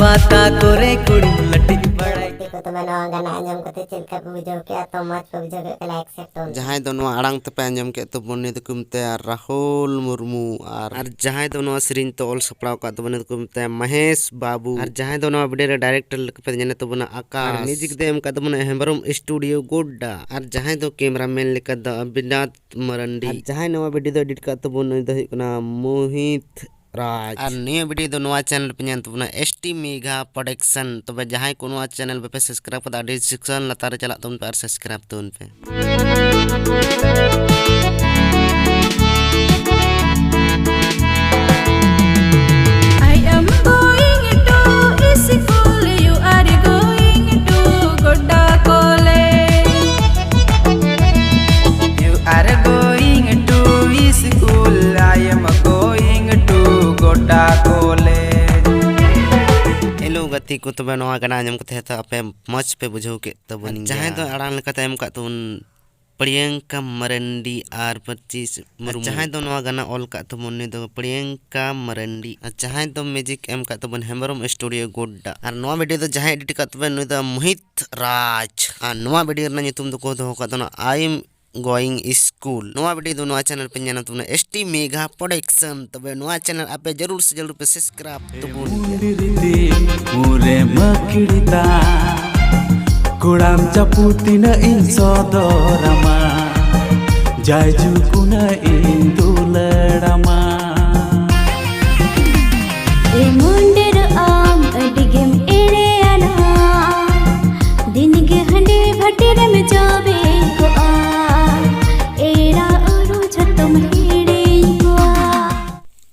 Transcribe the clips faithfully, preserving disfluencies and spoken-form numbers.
ᱯᱟᱛᱟ ᱠᱚᱨᱮ ᱠᱩᱲᱤᱢ ᱞᱟᱹᱴᱤᱡ ᱵᱟᱲᱟᱭ᱾ ᱜᱟᱛᱮ ᱠᱚ, ᱛᱚᱵᱮ ᱱᱚᱣᱟ ᱜᱟᱱᱟ ᱟᱸᱡᱚᱢ ᱠᱟᱛᱮ ᱪᱮᱫ ᱞᱮᱠᱟ ᱯᱮ ᱵᱩᱡᱷᱟᱹᱣ ᱠᱮᱜᱼᱟ? ᱛᱚ ᱢᱚᱡᱽ ᱯᱮ ᱵᱩᱡᱷᱟᱹᱣ ᱠᱮᱫ ᱠᱷᱟᱱ ᱞᱟᱭᱤᱠ ᱥᱮᱭᱟᱨ ᱛᱟᱵᱚᱱ ᱯᱮ᱾ ᱡᱟᱦᱟᱸᱭ ᱫᱚ ᱱᱚᱣᱟ ᱟᱲᱟᱝ ᱛᱮᱯᱮ ᱟᱸᱡᱚᱢ ᱠᱮᱫ ᱛᱟᱵᱚᱱ, ᱩᱱᱤ ᱫᱚᱠᱚ ᱢᱮᱛᱟᱭᱟ ᱨᱟᱦᱩᱞ ᱢᱩᱨᱢᱩ᱾ ᱟᱨ, ᱟᱨ ᱡᱟᱦᱟᱸᱭ ᱫᱚ ᱱᱚᱣᱟ ᱥᱮᱨᱮᱧ ᱛᱮ ᱚᱞ ᱥᱟᱯᱲᱟᱣ ᱟᱠᱟᱫ ᱛᱟᱵᱚᱱᱟ, ᱩᱱᱤ ᱫᱚᱠᱚ ᱢᱮᱛᱟᱭᱟ ᱢᱚᱦᱮᱥ ᱵᱟᱵᱩ᱾ ᱟᱨ ᱡᱟᱦᱟᱸᱭ ᱫᱚ ᱱᱚᱣᱟ ᱵᱷᱤᱰᱤᱭᱳ ᱨᱮ ᱰᱟᱭᱨᱮᱠᱴᱚᱨ ᱞᱮᱠᱟᱛᱮ ᱧᱮᱞᱮ ᱛᱟᱵᱚᱱᱟ ᱟᱠᱟᱥ᱾ ᱟᱨ ᱢᱤᱭᱩᱡᱤᱠ ᱫᱚ ᱮᱢ ᱟᱠᱟᱫ ᱛᱟᱵᱚᱱᱟ ᱦᱮᱢᱵᱨᱚᱢ ᱥᱴᱩᱰᱤᱭᱳ ᱜᱳᱰᱰᱟ᱾ ᱟᱨ ᱡᱟᱦᱟᱸᱭ ᱫᱚ ᱠᱮᱢᱨᱟᱢᱮᱱ ᱞᱮᱠᱟ ᱫᱚ ᱚᱵᱤᱱᱟᱛᱷ ᱢᱟᱨᱟᱱᱰᱤ᱾ ᱟᱨ ᱡᱟᱦᱟᱸᱭ ᱱᱚᱣᱟ ᱵᱷᱤᱰᱤᱭᱳ ᱫᱚ ᱮᱰᱤᱴ ᱠᱟᱜ ᱛᱟᱵᱚᱱ, ᱩᱱᱤ ᱫᱚ ᱦᱩᱭᱩᱜ ᱠᱟᱱᱟ ᱢᱳᱦᱤᱛ ᱨᱟᱡᱽ᱾ ᱟᱨ ᱱᱤᱭᱟᱹ ᱵᱷᱤᱰᱤᱭᱳ ᱫᱚ ᱱᱚᱣᱟ ᱪᱮᱱᱮᱞ ᱯᱮ ᱧᱮᱞ ᱛᱟᱵᱚᱱᱟ, ᱮᱥ ᱴᱤ ᱢᱮᱜᱷᱟ ᱯᱨᱚᱰᱟᱠᱥᱚᱱ᱾ ᱛᱚᱵᱮ ᱡᱟᱦᱟᱸᱭ ᱠᱚ ᱱᱚᱣᱟ ᱪᱮᱱᱮᱞ ᱵᱟᱯᱮ ᱥᱟᱵᱥᱠᱨᱟᱭᱤᱵ ᱠᱟᱫᱟ, ᱰᱤᱥᱠᱨᱤᱯᱥᱚᱱ ᱞᱟᱛᱟᱨ ᱨᱮ ᱪᱟᱞᱟᱜ ᱛᱟᱵᱚᱱ ᱯᱮ ᱟᱨ ᱥᱟᱵᱥᱠᱨᱟᱭᱤᱵ ᱛᱟᱵᱚᱱ ᱯᱮ᱾ I am going to school, you are going to Godda College. You are going to school, I am going to Godda College. Hello ᱜᱟᱛᱮ ᱠᱚ, ᱛᱚᱵᱮ ᱱᱚᱣᱟ ᱜᱟᱱᱟ ᱟᱸᱡᱚᱢ ᱠᱟᱛᱮ ᱦᱚᱭᱛᱳ ᱟᱯᱮ ᱢᱚᱡᱽ ᱯᱮ ᱵᱩᱡᱷᱟᱹᱣ ᱠᱮᱫ ᱛᱟᱵᱚᱱ ᱜᱮᱭᱟ᱾ ᱡᱟᱦᱟᱸᱭ ᱫᱚ ᱟᱲᱟᱝ ᱞᱮᱠᱟᱛᱮ ᱮᱢ ᱠᱟᱜ ᱛᱟᱵᱚᱱ ᱯᱨᱤᱭᱟᱝᱠᱟ ᱢᱟᱨᱟᱱᱰᱤ ᱟᱨ ᱯᱚᱸᱪᱤᱥ ᱢᱩᱨᱢᱩ᱾ ᱡᱟᱦᱟᱸᱭ ᱫᱚ ᱱᱚᱣᱟ ᱜᱟᱱᱟ ᱚᱞ ᱠᱟᱜ ᱛᱟᱵᱚᱱ, ᱩᱱᱤ ᱫᱚ ᱯᱨᱤᱭᱟᱝᱠᱟ ᱢᱟᱨᱟᱱᱰᱤ᱾ ᱟᱨ ᱡᱟᱦᱟᱸᱭ ᱫᱚ ᱢᱤᱭᱩᱡᱤᱠ ᱮᱢ ᱠᱟᱜ ᱛᱟᱵᱚᱱ, ᱦᱮᱢᱵᱨᱚᱢ ᱥᱴᱩᱰᱤᱭᱳ ᱜᱳᱰᱰᱟ᱾ ᱟᱨ ᱱᱚᱣᱟ ᱵᱷᱤᱰᱤᱭᱳ ᱫᱚ ᱡᱟᱦᱟᱸᱭ ᱮᱰᱤᱴ ᱠᱟᱜ ᱛᱟᱵᱚᱱ, ᱱᱩᱭ ᱫᱚ ᱢᱳᱦᱤᱛ ᱨᱟᱡᱽ᱾ ᱟᱨ ᱱᱚᱣᱟ ᱵᱷᱤᱰᱤᱭᱳ ᱨᱮᱱᱟᱜ ᱧᱩᱛᱩᱢ ᱫᱚᱠᱚ ᱫᱚᱦᱚ ᱠᱟᱜ ᱛᱟᱵᱚᱱᱟ I am going school᱾ ᱱᱚᱣᱟ ᱵᱷᱤᱰᱤᱭᱳ ᱫᱚ ᱱᱚᱣᱟ ᱪᱮᱱᱮᱞ ᱯᱮ ᱧᱮᱞᱟ ᱛᱟᱵᱚᱱᱟ, ᱮᱥ ᱴᱤ ᱢᱮᱜᱷᱟ ᱯᱨᱚᱰᱟᱠᱥᱚᱱ᱾ ᱛᱚᱵᱮ ᱱᱚᱣᱟ ᱪᱮᱱᱮᱞ ᱟᱯᱮ ᱡᱟᱹᱨᱩᱲ ᱥᱮ ᱡᱟᱹᱨᱩᱲ ᱯᱮ ᱥᱟᱵᱥᱠᱨᱟᱭᱤᱵ ᱛᱟᱵᱚᱱ ᱜᱮᱭᱟ᱾ ᱢᱩᱱᱰᱨᱤ ᱨᱤᱛᱤ ᱢᱩᱨᱮ ᱢᱟᱹᱠᱲᱤᱛᱟ, ᱠᱚᱲᱟᱢ ᱪᱟᱯᱩ ᱛᱤᱱᱟᱹᱜ ᱤᱧ ᱥᱚᱫᱚᱨᱟᱢᱟ, ᱡᱟᱭᱡᱩᱜᱽ ᱩᱱᱟᱹᱜ ᱤᱧ ᱫᱩᱞᱟᱹᱲᱟᱢᱟ᱾ ᱮ ᱢᱩᱱᱰᱨᱤ ᱟᱢ ᱟᱹᱰᱤ ᱜᱮᱢ ᱮᱲᱮᱭᱟᱱᱟ, ᱫᱤᱱ ᱜᱮ ᱦᱟᱺᱰᱤ ᱵᱷᱟᱹᱴᱤ ᱨᱮᱢ ᱡᱚᱵᱮ ᱠᱚᱜᱼᱟ, ᱮᱨᱟ ᱩᱨᱩ ᱡᱷᱚᱛᱚᱢ ᱦᱤᱲᱤᱧ ᱠᱚᱣᱟ᱾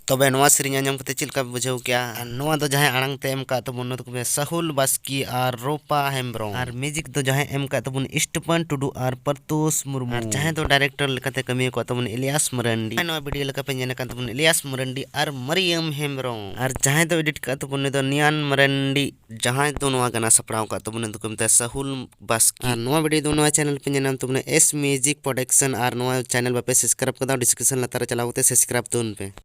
ᱛᱚᱵᱮ ᱱᱚᱣᱟ ᱥᱮᱨᱮᱧ ᱟᱸᱡᱚᱢ ᱠᱟᱛᱮ ᱪᱮᱫ ᱞᱮᱠᱟ ᱯᱮ ᱵᱩᱡᱷᱟᱹᱣ ᱠᱮᱜᱼᱟ? ᱟᱨ ᱱᱚᱣᱟ ᱫᱚ ᱡᱟᱦᱟᱸᱭ ᱟᱲᱟᱝ ᱛᱮ ᱮᱢ ᱠᱟᱜ ᱛᱟᱵᱚᱱ, ᱱᱚᱣᱟ ᱫᱚᱠᱚ ᱢᱮᱱᱟ ᱥᱟᱦᱩᱞ ᱵᱟᱥᱠᱮ ᱟᱨ ᱨᱳᱯᱟ ᱦᱮᱢᱵᱨᱚᱢ᱾ ᱟᱨ ᱢᱤᱭᱩᱡᱤᱠ ᱫᱚ ᱡᱟᱦᱟᱸᱭ ᱮᱢ ᱠᱟᱜ ᱛᱟᱵᱚᱱ, ᱥᱴᱤᱯᱷᱟᱱ ᱴᱩᱰᱩ ᱟᱨ ᱯᱨᱚᱛᱩᱥ ᱢᱩᱨᱢᱩ᱾ ᱟᱨ ᱡᱟᱦᱟᱸᱭ ᱫᱚ ᱰᱟᱭᱨᱮᱠᱴᱚᱨ ᱞᱮᱠᱟᱛᱮ ᱠᱟᱹᱢᱤ ᱟᱠᱟᱫ ᱛᱟᱵᱚᱱ, ᱤᱞᱤᱭᱟᱥ ᱢᱟᱨᱟᱱᱰᱤ᱾ ᱱᱚᱣᱟ ᱵᱷᱤᱰᱤᱭᱳ ᱞᱮᱠᱟ ᱯᱮ ᱧᱮᱞ ᱟᱠᱟᱫ ᱛᱟᱵᱚᱱ, ᱤᱞᱤᱭᱟᱥ ᱢᱟᱨᱟᱱᱰᱤ ᱟᱨ ᱢᱟᱨᱤᱭᱟᱢ ᱦᱮᱢᱵᱨᱚᱢ᱾ ᱟᱨ ᱡᱟᱦᱟᱸᱭ ᱫᱚ ᱮᱰᱤᱴ ᱠᱟᱜ ᱛᱟᱵᱚᱱ, ᱩᱱᱤ ᱫᱚ ᱱᱤᱭᱟᱱ ᱢᱟᱨᱟᱱᱰᱤ᱾ ᱡᱟᱦᱟᱸᱭ ᱫᱚ ᱱᱚᱣᱟ ᱜᱟᱱᱟ ᱥᱟᱯᱲᱟᱣ ᱟᱠᱟᱫ ᱛᱟᱵᱚᱱ, ᱩᱱᱤ ᱫᱚᱠᱚ ᱢᱮᱛᱟᱭᱟ ᱥᱟᱦᱩᱞ ᱵᱟᱥᱠᱮ᱾ ᱟᱨ ᱱᱚᱣᱟ ᱵᱷᱤᱰᱤᱭᱳ ᱫᱚ ᱱᱚᱣᱟ ᱪᱮᱱᱮᱞ ᱯᱮ ᱧᱮᱞ ᱧᱟᱢ ᱛᱟᱵᱚᱱᱟ, ᱮᱥ ᱢᱤᱭᱩᱡᱤᱠ ᱯᱨᱚᱰᱟᱠᱥᱚᱱ᱾ ᱟᱨ ᱱᱚᱣᱟ ᱪᱮᱱᱮᱞ ᱵᱟᱯᱮ ᱥᱟᱵᱥᱠᱨᱟᱭᱤᱵ ᱠᱟᱫᱟ, ᱰᱤᱥᱠᱨᱤᱯᱥᱚᱱ ᱞᱟᱛᱟᱨ ᱨᱮ ᱪᱟᱞᱟᱣ ᱠᱟᱛᱮ ᱥᱟᱵᱥᱠᱨᱟᱭᱤᱵ ᱛᱟᱵᱚᱱ ᱯᱮ᱾